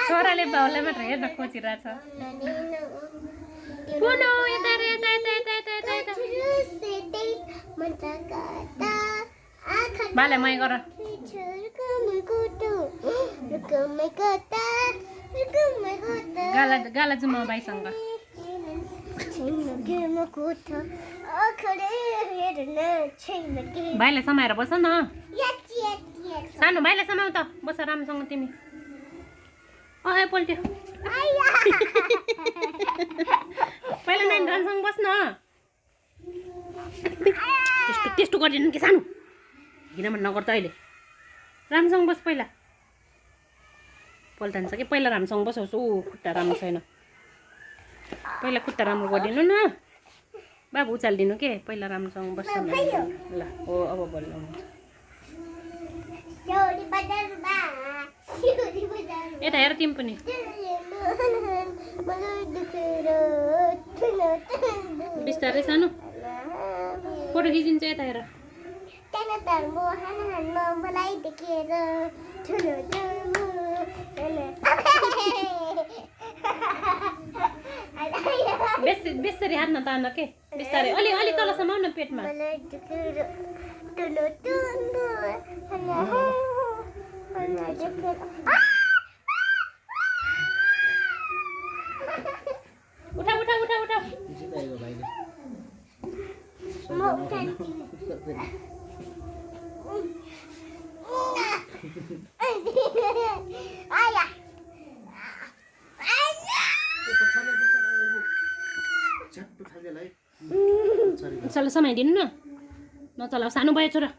छोराले बाउलाई मात्र हेर्न खोजिरहेछ बाले मै गर गाला जाउँ म भाइसँग भाइलाई समाएर बस न सानो भाइलाई समाउ त बस राम्रोसँग तिमी पल्ट्यो पहिला नानी राम्रोसँग बस् न त्यस्तो गर्दैन कि सानो घिनमा नगर त अहिले राम्रोसँग बस पहिला पल्टान्छ कि पहिला राम्रोसँग बसोस् ऊ खुट्टा राम्रो छैन पहिला खुट्टा राम्रो गरिदिनु न बाबु उचालिदिनु के पहिला राम्रोसँग बस्छ ल हो अब बल्ल यता हेर तिमी पनि बिस्तारै सानो फोटो खिचिन्छ यता हेर बेसरी हात नतार्न के बिस्तारै अलि तलसम्म न पेटमा उठा चल समाइदिनु न नचलाऊ सानो भयो छोरा